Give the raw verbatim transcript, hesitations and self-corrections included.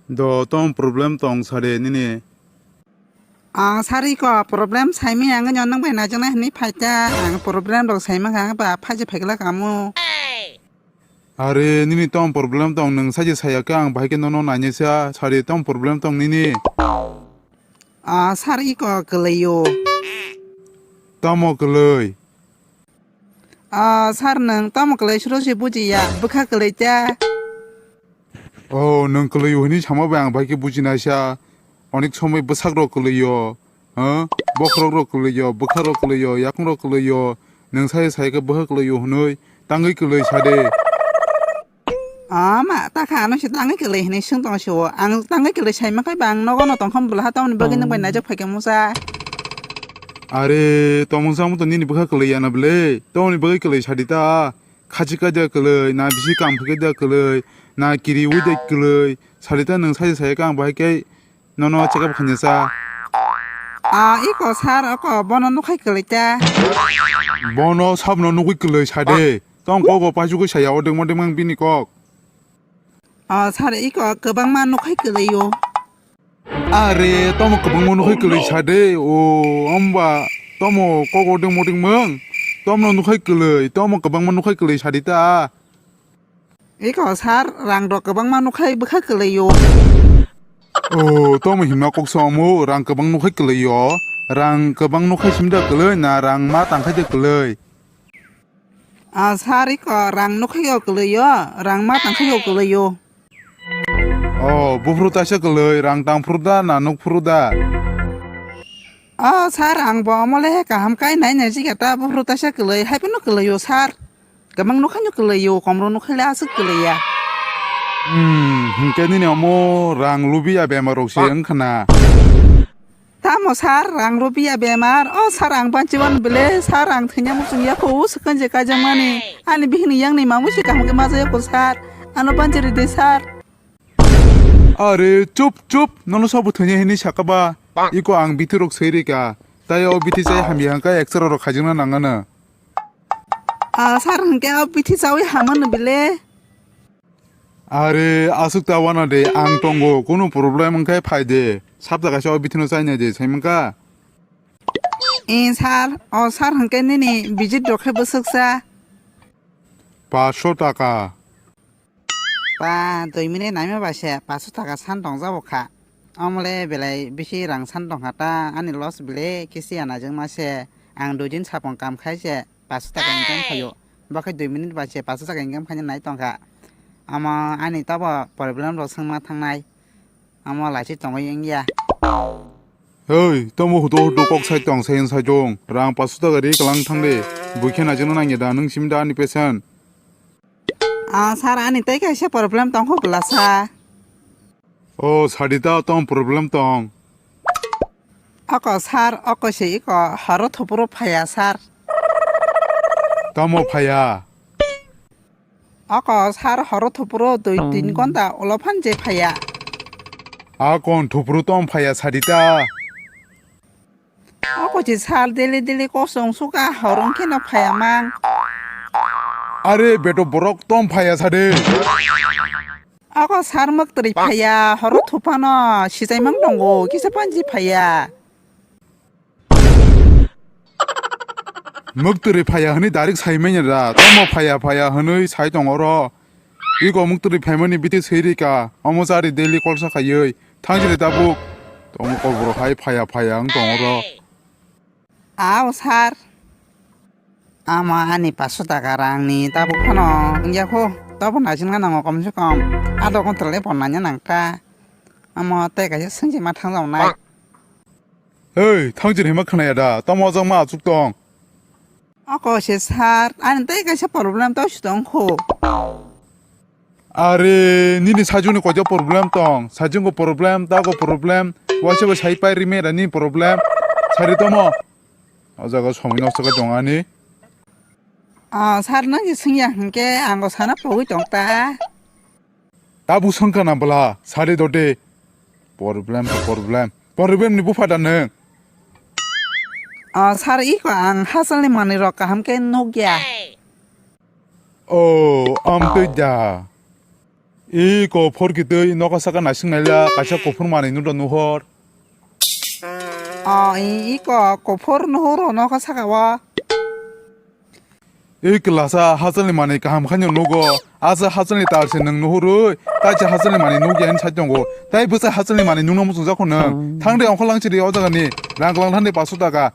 Do tong problem tong sade nini? Ah, sari ko problem saimi ang nyo nang bai najana hini phaita ang problem rok saima kha ba phaji phaikla kamu. Are nini tong problem tong nung saji saya khe ang bahai khe nono nainai sa sari tong problem tong nini. Ah, sar iko kwlaiyo. Tamo kwlai? Ah, sar nwng tamo kwlai suro se bujiya, bwkha kwlai ta. Oh, nwng kwlai hwnwi sama bai ang bai khe bujinai sa. Onek somoi bwsak rok kwlai o, ha? Bokhorok rok kwlai o, bwkha rok kwlai o, yakung rok kwlai o. Nwng sai sai khe bwkha kwlai o hwnwi tangwi kwlai sa de. Ama, ta kha ano se tangwi kwlwi hinwi swng tong se o. Ang tangwi kwlwi saima khai ba ang nogo no tong kha bwla ha tamoni bagwi nwng bai naijak phai khe musa. Are, tongmung samung to nini bwkha kwlwi ya na bwle? Tamoni bagwi kwlwi sadi ta. Khachi ka dia kwlwi, na bisi kam phai ka dia kwlwi, na kiri wi de kwlwi. Sadi ta nwng sai sai ka ang bahai khe Nono check up khainasa. Ah, iko sir, oko bono nukhai kwlwi ta. Bono sabno nugwi kwlwi sade. Tong kogo paisugwi saya odeng modeng mang bini kok. Ah, sir, iko kwbangma nukhai kwlwi o. Are, tomo kwbangma nukhai kwlwi sade. O, amba tomo kogo odeng modeng mang. Tomno nukhai kwlwi, tomo kwbangma nukhai kwlwi sadi ta. Iko sir, rang rok kwbangma nukhai bwkha kwlwi o. O, tomo himna kok somo, rang kwbang nukhai kwlwi o. Rang kwbang nukhai simda kwlwi na rang ma tangkhai de kwlwi? Ah, sir, iko rang nukhai o kwlwi o, rang ma tangkhai o kwlwi o. O, buphuru taisa kwlwi, rang tangphuru da na nukphuru da? O, sir, ang bo omo le kaham kai nai nai jikha ta, buphuru taisa kwlwi, hai phano kwlwi o, sir. Kwbang nukhai no kwlwi o, komro nukhai le aswk kwlwi ya. Hmm, hinkhe nini omo rang lubiya bemar rok se wngkha na. Tamo sir, rang lubiya bemar? O sir, ang banchi wan bele, sir, ang thwina muchung ya kho, o swkang je kajang mani. Ani bihini yang ni mamu se kaham ke maja ya kho sir. Ano banchi ri de sir. Are, chup, chup, nono sabo thwina hini saka ba. Iko ang bithi rok swi rika. Tai o bithi chai hamya hangka extra rok khajingna nangana. Ah, sir, hwnkhe o bithi chawi hamano bile? Are, aswk ta wana de, ang tongo, kunu problem wngkhe phai de. Sabta kaisa o bithino chainai de, saimangka? Eh, sir, o sir hwnkhe nini visit rok khe bwswksa? Paso taka. Pa, dui minute naima bai se paso taka san tong jabo kha. Omo le belai bisi rang san tong kha ta, ani loss bile kisi ya naijak ma se. Ang dui din sapung kam khai se paso taka income khaio. Bo khe dui minute bai se paso taka income khaina nai tong kha. Omo ani tobo problem rok swngma thangnai. Omo lachi tongwi wngya. Hei, tomo hudu hudu kok sai tong sai sai jong. Rang paso taka ri kalang thang de. Bui khe naijak na nangya da, nwng simi da ani patient. Ah, sir, ani tei kaisa problem tong kho bwlasa. O, sadi ta tong problem tong. Oko sir, oko se iko horo thopuro phaiya sir. Tamo phaiya? Oko sir horo thopuro dui tin ghonta ulo phan je phaiya. A kon thopuro tong phaiya sadi ta? Oko je sir daily daily kosong suka horong kheno phaiya mang. Are beto borok tom phaiya sade. Oko sir mwktwrwi phaiya, horo thuphano sichaimang tongo, kisa panji phaiya. Mwktwrwi phaiya hwnwi direct saimanya da, tamo phaiya phaiya hwnwi sai tong oro. Iko mwktwrwi phaimani bithi swi rika, omo chari daily kolsa khaiwi, thangjili tabuk. Tamo koboro hai phaiya phaiya wng tong oro. Aw, sir. Ama ani paso taka rangni tabuk phano wngya kho. Tabuk naisinga nango kom se kom. Adok wng tole bo nanya nang ta. Amo tei kaisa swngchima thangjawnai. Hei, thangjili hima khnaya da? Tamo jang ma achuk tong. Oko se sir, ani tei kaisa problem tau si tong kho. Are, nini sajwkni koito problem tong, sajwkgo problem, tago problem, waisa bai sai pai rime rani problem, sari tomo. O jaga somoi nosto khe tong ani. Ah, sir, nang je swngya hwnkhe ango sana pogwi tong ta. Tabuk swngkha na bwla, sari dode. Problem, problem. Problem ni bupha da nwng? Ah, sir, iko ang hasalni manwi rok kaham khe nukya. O, amtwi da. I ko phor kitwi nokha saka naising naila kaisa kuphur manwi nukda nuhor. O, i, i ko kuphur nuhur nokha saka o. I kwlasa hachalni manwi kaham khaino nugo. Asa hachalni tar se nwng nuhurwi, taisa hachalni manwi nukya hwn sai tongo. Tai bwsa hachalni manwi nukna muchungjak kho nwng. Thangdi ongkhor langchiri o jagani rang kwlang thani paso taka.